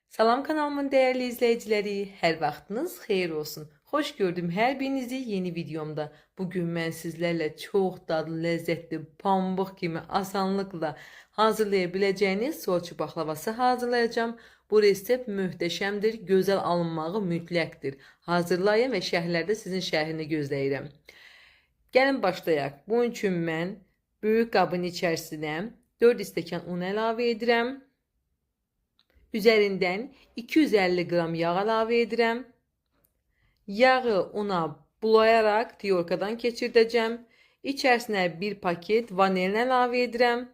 Salam kanalımın değerli izleyicileri, her vaxtınız xeyir olsun. Hoş gördüm her birinizi yeni videomda. Bugün mən sizlerle çok dadlı, lezzetli, pambıq kimi asanlıqla hazırlaya biləcəyiniz soğuçu baklavası hazırlayacağım. Bu resept möhtəşəmdir, gözəl alınmağı mütləqdir. Hazırlayın və şərhlərdə sizin şərhini gözləyirəm. Gəlin başlayaq. Bunun üçün mən böyük qabın içərisinə 4 stəkan un əlavə edirəm. Üzərindən 250 qram yağ əlavə edirəm. Yağı una bulayaraq tiyorkadan keçirdəcəm. İçərisinə bir paket vanilin əlavə edirəm.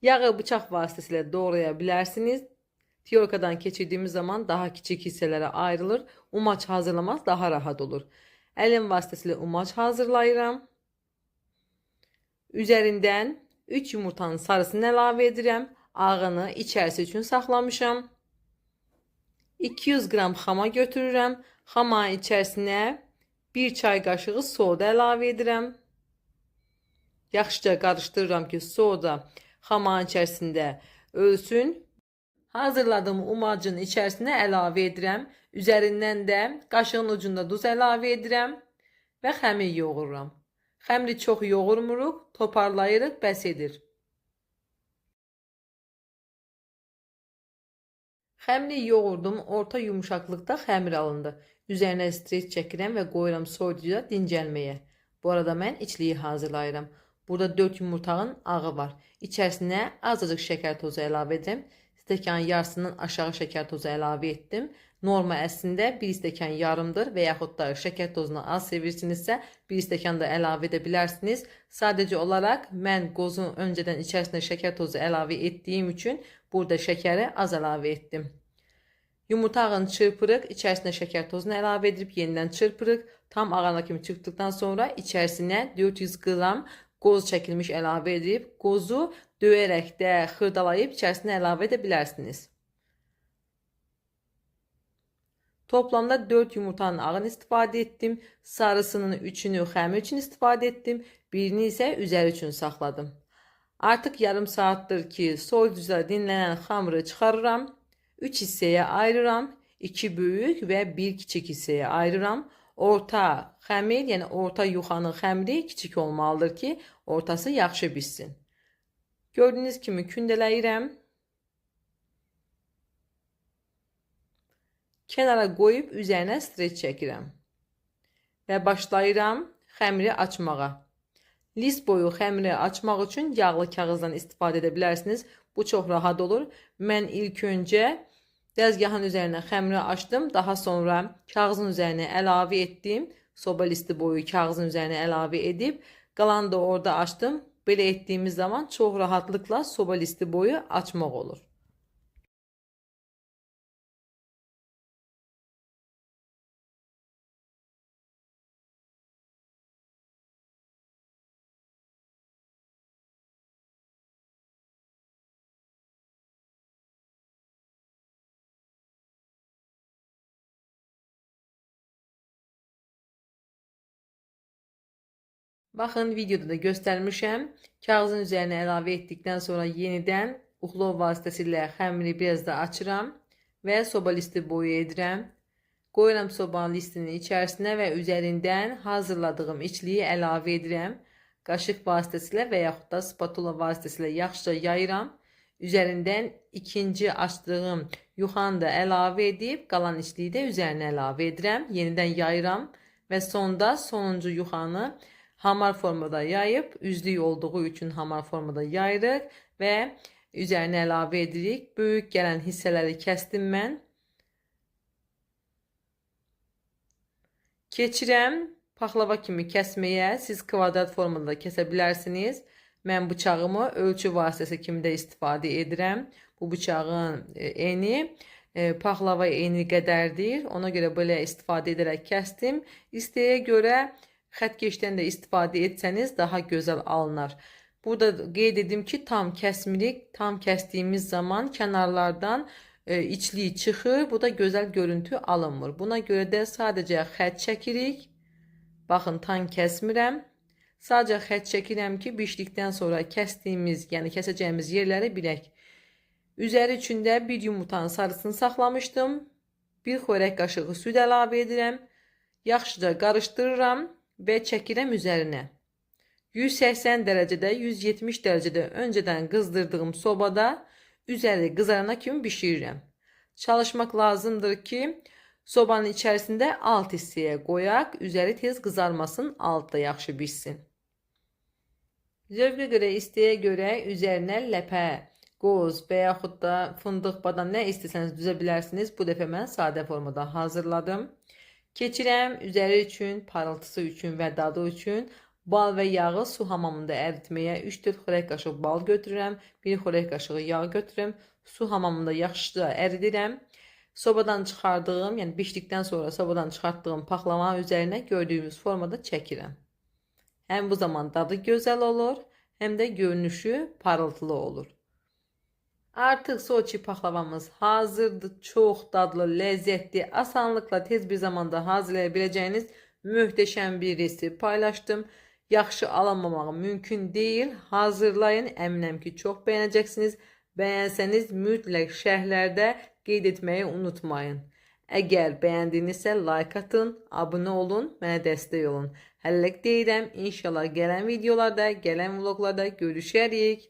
Yağı bıçaq vasitəsilə doğraya bilərsiniz. Tiyorkadan keçirdiyimiz zaman daha kiçik hissələrə ayrılır. Umaç hazırlamaq daha rahat olur. Əlim vasitəsilə umaç hazırlayıram. Üzərindən 3 yumurtanın sarısını əlavə edirəm. Ağını içərisi üçün saxlamışam. 200 qram xama götürürəm. Xamanın içərisinə 1 çay qaşığı soda əlavə edirəm. Yaxşıca qarışdırıram ki, soda xamanın içərisində ölsün. Hazırladığım umacın içərisinə əlavə edirəm. Üzərindən də qaşığın ucunda duz əlavə edirəm və xəmir yoğururam. Xəmiri çox yoğurmuruq, toparlayırıq, bəs edir. Xəmiri yoğurdum, orta yumuşaqlıqda xəmir alındı. Üzərinə streç çəkirəm və qoyuram soyuducuda dincəlməyə. Bu arada mən içliyi hazırlayıram. Burada 4 yumurtanın ağı var. İçərisinə azacıq şəkər tozu əlavə edirəm. Stəkanın yarısından aşağı şəkər tozu əlavə etdim. Norma əslində 1 stəkan yarımdır və yaxud da şəkər tozunu az sevirsinizsə 1 stəkan da əlavə edə bilərsiniz. Sadəcə olaraq mən qozun öncədən içərisinə şəkər tozu əlavə etdiyim üçün burada şəkəri az əlavə etdim. Yumurta ağını çırpırıq, içərisinə şəkər tozunu əlavə edib yenidən çırpırıq. Tam ağana kimi çırpdıqdan sonra içərisinə 400 qram qoz çəkilmiş əlavə edib, qozu döyərək də xırdalayıb içərisinə əlavə edə bilərsiniz. Toplamda 4 yumurtanın ağını istifadə etdim. Sarısının 3-ünü xəmir üçün istifadə etdim. Birini isə üzəri üçün saxladım. Artıq yarım saatdır ki, soyuducuda dinlənən xamırı çıxarıram. 3 hissəyə ayırıram. 2 böyük və 1 kiçik hissəyə ayırıram. Orta xəmir, yəni orta yuxanın xəmiri kiçik olmalıdır ki, ortası yaxşı bişsin. Gördüyünüz kimi kündələyirəm. Kənara qoyub üzərinə streç çəkirəm. Və başlayıram xəmiri açmağa. List boyu xəmiri açmaq üçün yağlı kağızdan istifadə edə bilərsiniz. Bu çox rahat olur. Mən ilk öncə dəzgahın üzərinə xəmiri açdım. Daha sonra kağızın üzərinə əlavə etdim. Soba listi boyu kağızın üzərinə əlavə edib, qalanı da orada açdım. Belə etdiyimiz zaman çox rahatlıqla soba listi boyu açmaq olur. Baxın, videoda da göstərmişəm. Kağızın üzərinə əlavə etdikdən sonra yenidən uxlov vasitəsilə xəmiri biraz da açıram və soba listi boyu edirəm. Qoyuram soba listinin içərisinə və üzərindən hazırladığım içliyi əlavə edirəm. Qaşıq vasitəsilə və yaxud da spatula vasitəsilə yaxşıca yayıram. Üzərindən ikinci açdığım yuxanı da əlavə edib, qalan içliyi də üzərinə əlavə edirəm. Yenidən yayıram və sonda sonuncu yuxanı hamar formada yayıb, üzlük olduğu üçün hamar formada yayırıq və üzərinə əlavə edirik. Böyük gələn hissələri kəsdim mən. Keçirəm paxlava kimi kəsməyə. Siz kvadrat formada da kəsə bilərsiniz. Mən bıçağımı ölçü vasitəsi kimi də istifadə edirəm. Bu bıçağın eni paxlava eni qədərdir. Ona görə belə istifadə edərək kəsdim. İstəyə görə xəttkeşdən də istifadə etsəniz daha gözəl alınar. Burada qeyd edim ki, tam kəsmirik. Tam kəsdiyimiz zaman kənarlardan içliyi çıxır. Bu da gözəl görüntü alınmır. Buna görə də sadəcə xətt çəkirik. Baxın, tam kəsmirəm. Sadəcə xətt çəkirəm ki, bişdikdən sonra kəsdiyimiz, yəni kəsəcəyimiz yerləri bilək. Üzəri üçün də bir yumurtanın sarısını saxlamışdım. Bir xörək qaşığı süd əlavə edirəm. Yaxşıca qarışdırıram və çəkirəm üzərinə. 180 dərəcədə, 170 dərəcədə öncədən qızdırdığım sobada üzəri qızarana kimi bişirirəm. Çalışmaq lazımdır ki, sobanın içərisində alt hissəyə qoyaq, üzəri tez qızarmasın, alt da yaxşı bişsin. Zövqə görə, istəyə görə üzərinə ləpə, qoz və yaxud da fındıq, badam nə istəsəniz düzə bilərsiniz. Bu dəfə mən sadə formada hazırladım. Keçirəm üzəri üçün, parıltısı üçün və dadı üçün bal və yağı su hamamında əritməyə 3-4 xörək qaşığı bal götürürəm, 1 xörək qaşığı yağ götürürəm. Su hamamında yaxşıca əridirəm. Sobadan çıxardığım, yəni bişdikdən sonra sobadan çıxartdığım paxlavanın üzərinə gördüyümüz formada çəkirəm. Həm bu zaman dadı gözəl olur, həm də görünüşü parıltılı olur. Artıq Soçi paxlavamız hazırdır. Çox dadlı, lezzetli, asanlıqla tez bir zamanda hazırlaya biləcəyiniz möhtəşəm bir resep paylaşdım. Yaxşı alınmamağı mümkün deyil. Hazırlayın, əminəm ki, çox bəyənəcəksiniz. Bəyənsəniz mütləq şərhlərdə qeyd etməyi unutmayın. Əgər bəyəndinizsə like atın, abunə olun, mənə dəstək olun. Hələlik deyirəm, inşallah gələn videolarda, gələn vloglarda görüşərik.